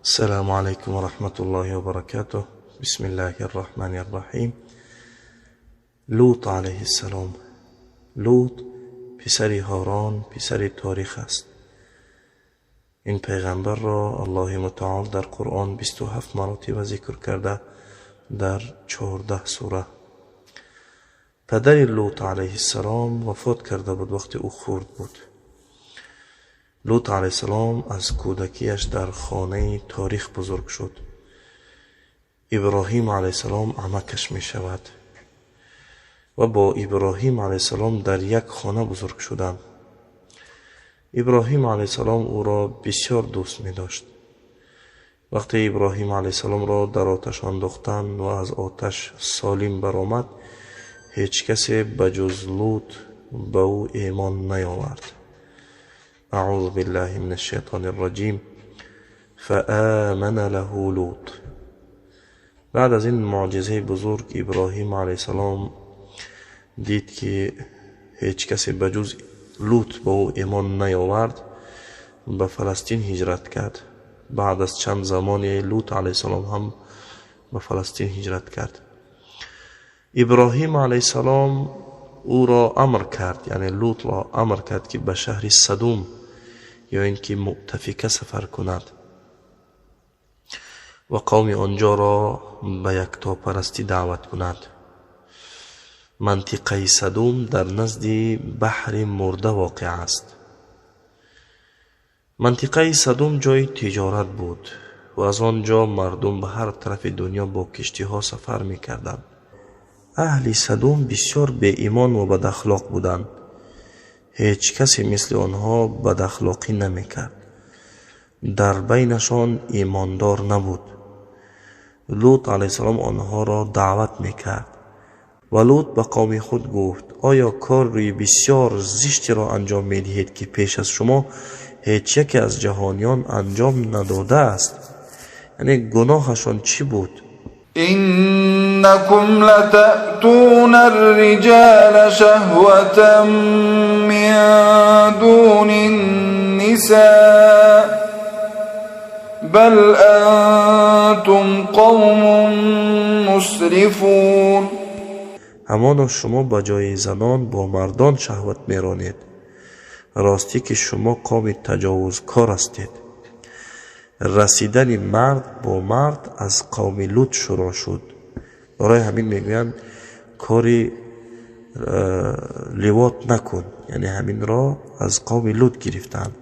السلام عليكم ورحمة الله وبركاته. بسم الله الرحمن الرحیم. لوط علیه السلام. لوط پسر هاران، پسر تاریخ است. این پیغمبر را الله متعال در قرآن 27 مراتب ذکر کرده در 14 سوره. پدر لوط علیه السلام وفات کرده بود وقتی او خرد بود. لوط علیه السلام از کودکیش در خانه تاریخ بزرگ شد. ابراهیم علیه السلام عمکش می شود و با ابراهیم علیه السلام در یک خانه بزرگ شدند. ابراهیم علیه السلام او را بسیار دوست می داشت. وقتی ابراهیم علیه السلام را در آتش انداختند و از آتش سالم برآمد، هیچ کسی بجز لوط به او ایمان نیاورد. اعوذ بالله من الشیطان الرجیم. فآمن له لوط. بعد از این معجزه بزرگ ابراهیم علیه السلام دید که هیچ کسی بجز لوط به او ایمان نیاورد، به فلسطین هجرت کرد. بعد از چند زمان لوط علیه السلام هم به فلسطین هجرت کرد. ابراهیم علیه السلام او را امر کرد، یعنی لوط را امر کرد که به شهر صدوم یا اینکه مؤتفکه سفر کند و قوم آنجا را به یکتاپرستی دعوت کند. منطقه صدوم در نزد بحر مرده واقع است. منطقه صدوم جای تجارت بود و از آنجا مردم به هر طرف دنیا با کشتی ها سفر می کردند. اهل صدوم بسیار بی ایمان و بد اخلاق بودند. هیچ کسی مثل آنها بد اخلاقی نمی کرد. در بینشان ایماندار نبود. لوط علیه السلام آنها را دعوت می کرد و لوط به قوم خود گفت: آیا کاری بسیار زشتی را انجام می دهید که پیش از شما هیچ یکی از جهانیان انجام نداده است؟ یعنی گناهشان چی بود؟ إنكم لتأتون الرجال شهوة من دون النساء بل أنتم قوم مسرفون. همانا شما به جای زنان با مردان شهوت میرانید. راستی که شما قوم تجاوزکار هستید. رسیدن مرد با مرد از قوم لوط شروع شد. برای همین میگویند کاری لواط نکن، یعنی همین را از قوم لوط گرفتند.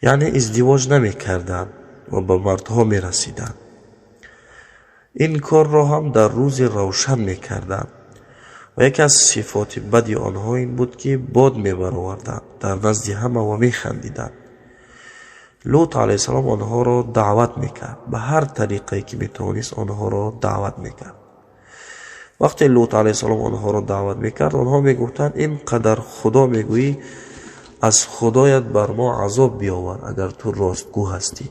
یعنی ازدواج نمیکردند و به مردها میرسیدند. این کار را هم در روز روشن میکردند و یکی از صفات بدی آنها این بود که باد میبرآوردند در نزد همه و میخندیدند. لوط علیه السلام آنها را دعوت میکرد، به هر طریقی که میتوانست آنها را دعوت میکرد. وقتی لوط علیه السلام آنها را دعوت میکرد، آنها میگفتند: اینقدر خدا میگویی، از خدایت بر ما عذاب بیاور اگر تو راستگو هستی،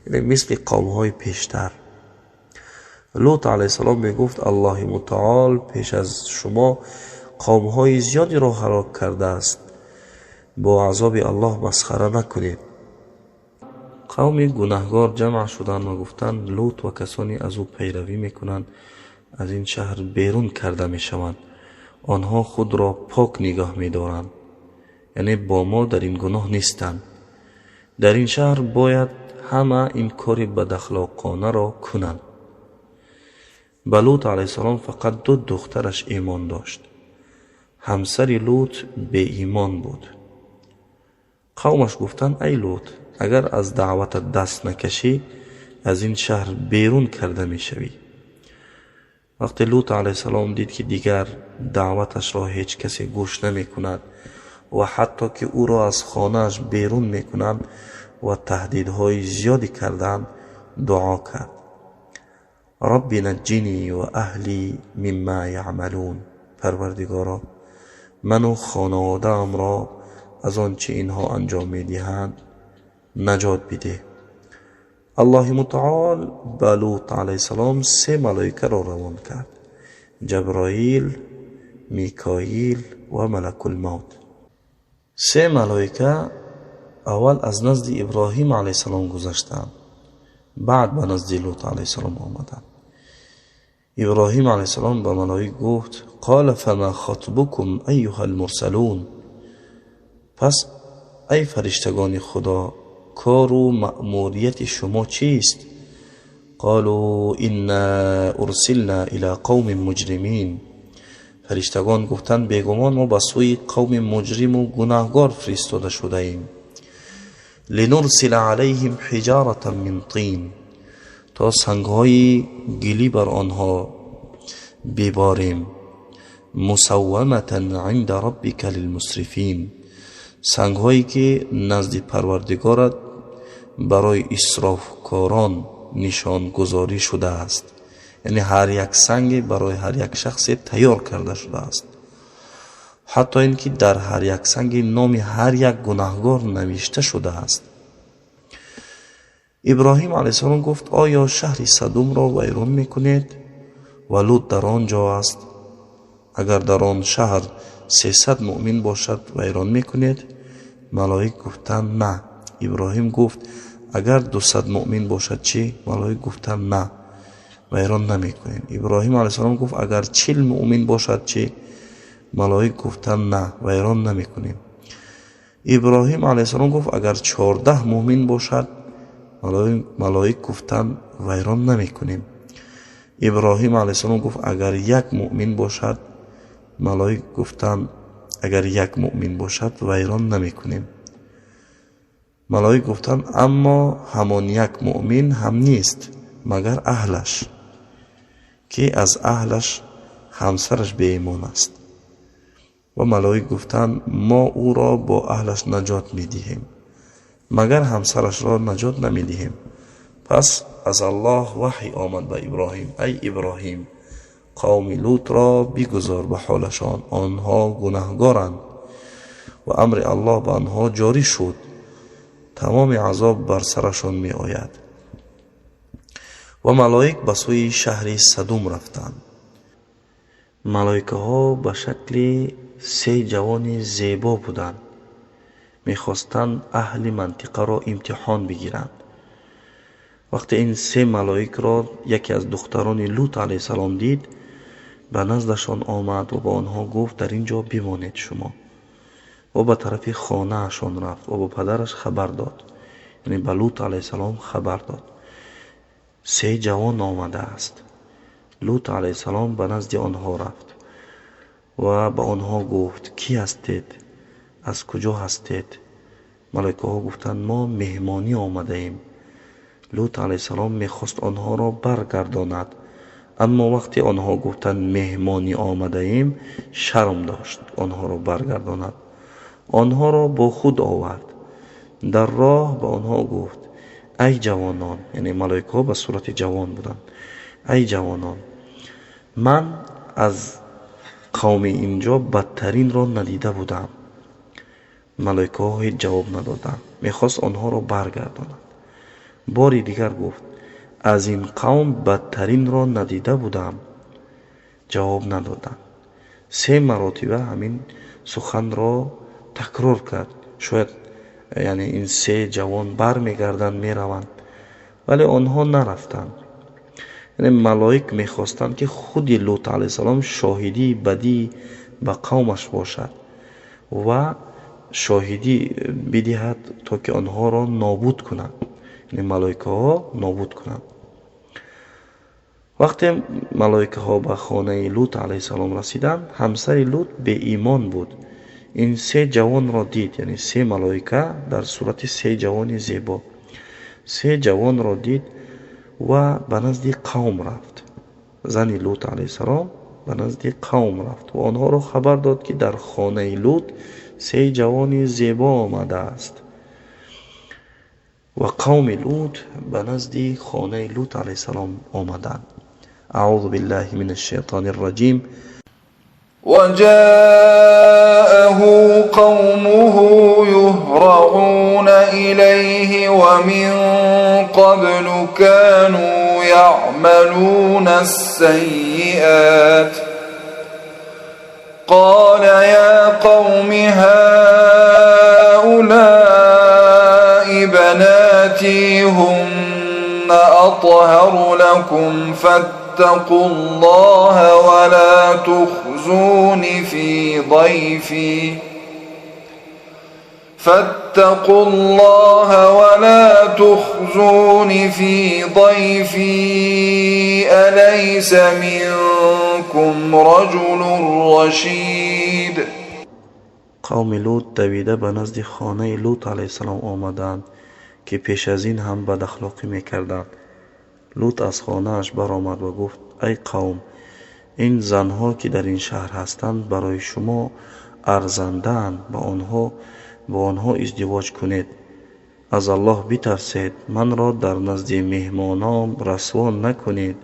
یعنی مثل قوم های پیشتر. لوط علیه السلام میگفت: الله متعال پیش از شما قوم های زیادی را هلاک کرده است، با عذاب الله مسخره نکنید. قوم گناهگار جمع شدند و گفتند: لوط و کسانی از او پیروی میکنند از این شهر بیرون کرده میشوند. آنها خود را پاک نگاه میدارند، یعنی با ما در این گناه نیستند. در این شهر باید همه این کار بد اخلاقانه را کنند. به لوط علیه السلام فقط دو دخترش ایمان داشت. همسر لوط بی ایمان بود. قومش گفتند: ای لوط، اگر از دعوت دست نکشی از این شهر بیرون کرده میشوی. وقتی لوط علیه السلام دید که دیگر دعوتش را هیچ کسی گوش نمی کند و حتی که او را از خانهش بیرون می کنند و تهدیدهای زیادی کردند، دعا کرد: رب نجنی و اهلی مما یعملون. پروردگارا، من و خانواده‌ام را از آنچه اینها انجام میدهند نجات بده. الله متعال به لوط علیه السلام سه ملائکه را روان کرد: جبرائیل، میکائیل و ملک الموت. سه ملائکه Аввал аз назди Иброҳим алайҳиссалом гузаштанд, баъд ба назди Лут алайҳиссалом омаданд. Иброҳим алайҳиссалом ба малоик гуфт: «Қала фама хатбукум айюҳал мурсалун». Пас ай фариштагони Худо, кору маъмурияти шумо чист? Қолу инна урсилна ила қавмин муҷримин. Фариштагон гуфтанд: бегумон мо ба сӯи қавми муҷриму гунаҳгор фиристода шудаем. Линурсила алайҳим ҳиҷаратан мин тин, то сангҳои гилӣ бар онҳо биборем. Мусавваматан инда роббика лилмусрифин, сангҳое ки назди Парвардигорат барои исрофкорон нишонгузорӣ шудааст, яъне ҳар як санге барои ҳар як шахсе тайёр карда шудааст, ҳатто ин ки дар ҳар як санги номи ҳар як гунаҳгор навишта шудааст. Иброҳим алайҳиссалом гуфт: оё шаҳри Садумро вайрон мекунед ва Лут дар он ҷо аст? Агар дар он шаҳр 300 муъмин бошад, вайрон мекунед? Малоик гуфтанд: на. Иброҳим гуфт: агар 200 муъмин бошад чӣ? Малоик гуфтанд: на, вайрон намекунем. Иброҳим алайҳиссалом гуфт: агар 40 муъмин бошад чӣ? Малоик гуфтанд: на, вайрон намекунем. Иброҳим алайҳиссалом гуфт: агар 14 муъмин бошад? Малоик гуфтанд: вайрон намекунем. Иброҳим алайҳиссалом гуфт: агар як муъмин бошад? Малоик гуфтанд: агар як муъмин бошад, вайрон намекунем. Малоик гуфтанд: аммо ҳамон як муъмин ҳам нест, магар аҳлаш, ки аз аҳлаш ҳамсараш беимон аст. Ва малоик гуфтанд: мо ӯро бо аҳлаш наҷот медиҳем, магар ҳамсарашро наҷот намедиҳем. Пас аз Аллоҳ ваҳй омад ба Иброҳим: ай Иброҳим, қавми Лутро бигузор ба ҳолашон, онҳо гунаҳгоранд. Ва амри Аллоҳ ба онҳо ҷорӣ шуд, тамоми азоб бар сарашон меояд. Ва малоик ба сӯи шаҳри Садум рафтанд. Малоикаҳо ба шакли се ҷавони зебо буданд, мехостанд аҳли мантиқаро имтиҳон бигиранд. Вақте ин се малоикро яке аз духтарони Лут алайҳиссалом дид, ба наздашон омад ва ба онҳо гуфт: дар ин ҷо бимонед шумо. Ва ба тарафи хонаашон рафт ва ба падараш хабар дод, яъне ба Лут алайҳиссалом хабар дод: се ҷавон омадааст. Лут алайҳиссалом ба назди онҳо рафт ва ба онҳо гуфт: кӣ ҳастед, аз куҷо ҳастед? Малоикаҳо гуфтанд: мо меҳмонӣ омадаем. Лут алайҳиссалом мехост онҳоро баргардонад, аммо вақте онҳо гуфтанд меҳмонӣ омадаем, шарм дошт онҳоро баргардонад. Онҳоро бо худ овард. Дар роҳ ба онҳо гуфт: ай ҷавонон, яъне малоикаҳо ба сурати ҷавон буданд, ай ҷавонон, ман аз қавми инҷо бадтаринро надида будам. Малоикаҳо ҳеҷ ҷавоб надоданд, мехост онҳоро баргардонад. Бори дигар гуфт: аз ин қавм бадтаринро надида будам. Ҷавоб надоданд. Се маротиба ҳамин суханро такрор кард. Шояд яъне ин се ҷавон бармегарданд, мераванд, вале онҳо нарафтанд. Яъне малоик мехостанд, ки худи Лут алайҳиссалом шоҳидии бадӣ ба қавмаш бошад ва шоҳидӣ бидиҳад, то ки онҳоро нобуд кунанд, яъне малоикаҳо нобуд кунанд. Вақте малоикаҳо ба хонаи Лут алайҳиссалом расиданд, ҳамсари Лут беимон буд. Ин се ҷавонро дид, яъне се малоика дар сурати се ҷавони зебо, се ҷавонро дид ва ба назди қавм рафт. Зани Лут алайҳиссалом ба назди қавм рафт ва онҳоро хабар дод, ки дар хонаи Лут се ҷавони зебо омадааст. Ва қавми Лут ба назди хонаи Лут алайҳиссалом омаданд. Аъузу биллаҳи минаш шайтонир раҷим. وجاءه قومه يهرعون إليه ومن قبل كانوا يعملون السيئات قال يا قوم هؤلاء بناتي هن أطهر لكم فاتقوا الله ولا تخزون في ضيفي فاتقوا الله ولا تخزون في ضيفي أليس منكم رجل رشيد. Қавми Лут давида ба назди хонаи Лут алайҳиссалом омаданд, ки пеш аз ин ҳам бадахлоқӣ мекарданд. Лут аз хонааш баромад ва гуфт: ай қавм, ин занҳо, ки дар ин шаҳр ҳастанд, барои шумо арзандаанд, бо онҳо издивоҷ кунед. Аз Аллоҳ битарсед, манро дар назди меҳмонон расво накунед.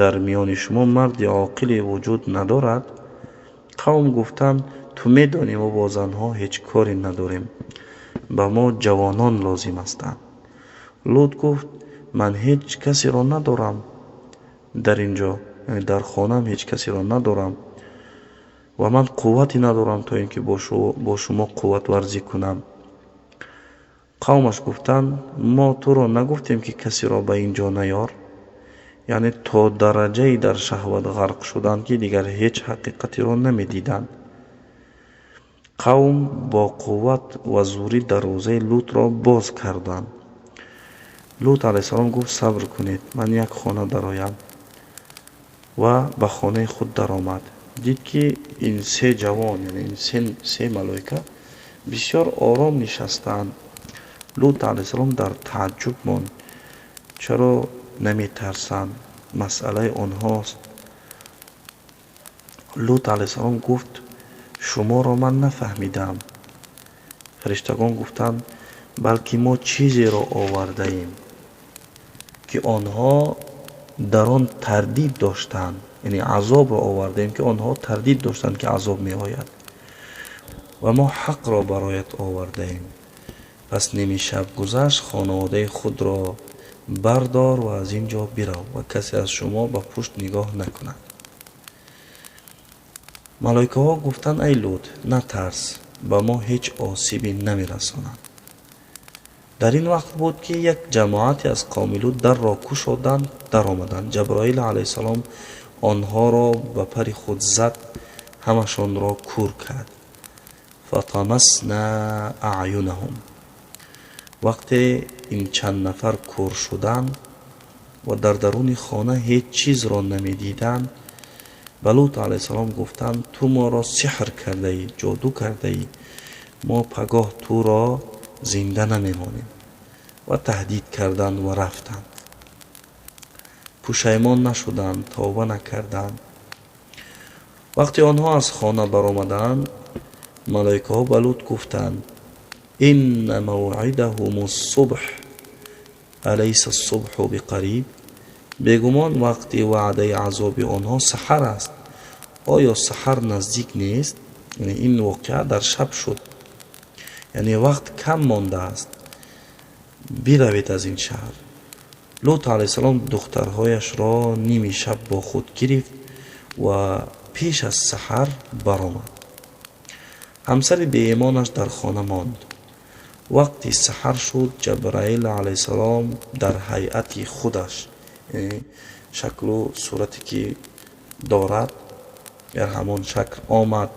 Дар миёни шумо марди оқиле вуҷуд надорад? Қавм гуфтанд: ту медонӣ, мо бо занҳо ҳеҷ коре надорем, ба мо ҷавонон лозим ҳастанд. Лут гуфт: ман ҳеҷ касеро надорам дар ин ҷо, яъне дар хонаам ҳеҷ касеро надорам ва ман қуввате надорам, то ин ки бо шумо қувватварзӣ кунам. Қавмаш гуфтанд: мо туро нагуфтем, ки касеро ба ин ҷо наёр? Яъне то дараҷае дар шаҳват ғарқ шуданд, ки дигар ҳеҷ ҳақиқатеро намедиданд. Қавм бо қувват ва зӯрӣ дарвозаи Лутро боз карданд. Лут алайҳиссалом гуфт: сабр кунед, ман як хона дароям. Ва ба хонаи худ даромад. Дид, ки ин се ҷавон, яъне ин се малоика бисёр ором нишастаанд. Лут алайҳиссалом дар тааҷҷуб монд: чаро наметарсанд? Масъалаи онҳост. Лут алайҳиссалом гуфт: шуморо ман нафаҳмидам. Фариштагон гуфтанд: балки мо чизеро овардаем, ки онҳо дар он тардид доштанд, яъне азобро овардаем, ки онҳо тардид доштанд, ки азоб меояд, ва мо ҳақро бароят овардаем. Пас ними шаб гузашт, хонаводаи худро бардор ва аз ин ҷо бирав ва касе аз шумо ба пушт нигоҳ накунад. Малоикаҳо гуфтанд: ай Лут, натарс, ба мо ҳеҷ осибе намерасонанд. Дар ин вақт буд, ки як ҷамоате аз қавми Лут дарро кушоданд, даромаданд. Ҷаброил алайҳиссалом онҳоро ба пари худ зад, ҳамашонро кур кард. Фатамасна аъюнаҳум. Вақте ин чанд нафар кур шуданд ва дар даруни хона ҳеҷ чизро намедиданд, ба Лут алайҳиссалом гуфтанд: ту моро сиҳр кардаӣ, ҷоду кардаӣ, мо пагоҳ туро зинда намемонем. Ва таҳдид карданд ва рафтанд. Пушаймон нашуданд, тавба накарданд. Вақте онҳо аз хона баромаданд, малоикаҳо ба Лут гуфтанд: инна мавъидаҳум ссубҳ алайса ссубҳу биқариб. Бегумон вақти ваъдаи азоби онҳо саҳар аст. Оё саҳар наздик нест? Яъне ин воқеа дар шаб шуд, яъне вақт кам мондааст, биравед аз ин шаҳр. Лут алайҳиссалом духтарҳояшро ними шаб бо худ гирифт ва пеш аз саҳар баромад. Ҳамсари беимонаш дар хона монд. Вақти саҳар шуд, Ҷабраил алайҳиссалом дар ҳайати худаш, яъне шаклу сурате ки дорад, дар ҳамон шакл омад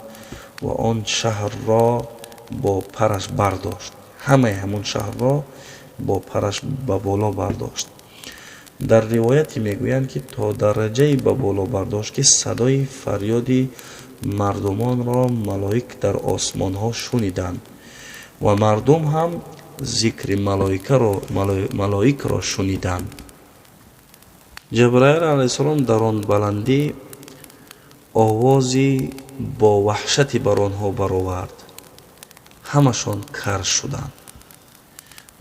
ва он шаҳрро бо параш бардошт. Ҳамаи ҳамон шаҳрро бо параш ба боло бардошт. Дар ривояте мегӯянд, ки то дараҷае ба боло бардошт, ки садои фарёди мардумонро малоик дар осмонҳо шуниданд ва мардум ҳам зикри малоикро шуниданд. Ҷабраил алайҳиссалом дар он баландӣ овози бо ваҳшате бар онҳо баровард. Ҳамашон кар шуданд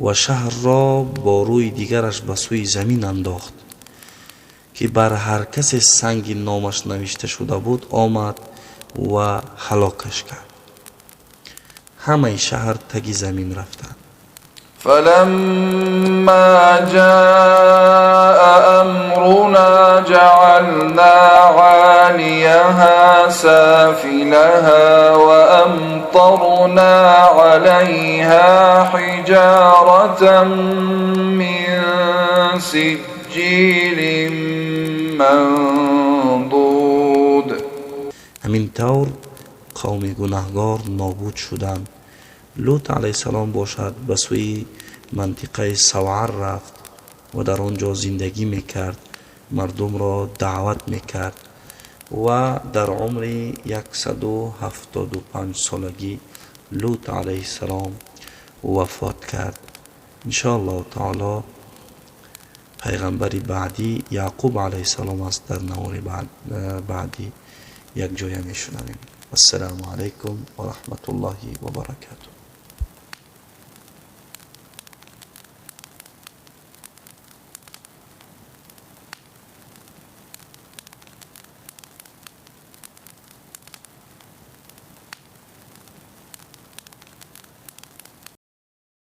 ва шаҳрро бо рӯи дигараш ба сӯи замин андохт, ки бар ҳар касе санги номаш навишта шуда буд, омад ва ҳалокаш кард. Ҳамаи шаҳр таги замин рафтанд. فلما جاء أمرنا جعلنا عاليها عاليها سافلها وأمطرنا عليها حجارة من سجيل منضود. Ҳамин тавр қавми гунаҳгор нобуд шуданд. Лут алайҳиссалом бошад, ба сӯи мантиқаи Савар рафт ва дар он ҷо зиндагӣ мекард, мардумро даъват мекард ва дар умри 175 солагӣ Лут алайҳиссалом вафот кард. Иншоаллоҳу таоло, пайғамбари баъдӣ Яъқуб алайҳиссалом аст. Дар навори баъдӣ якҷоя мешунавем. Ассалому алайкум ва раҳматуллоҳи ва баракатуҳ.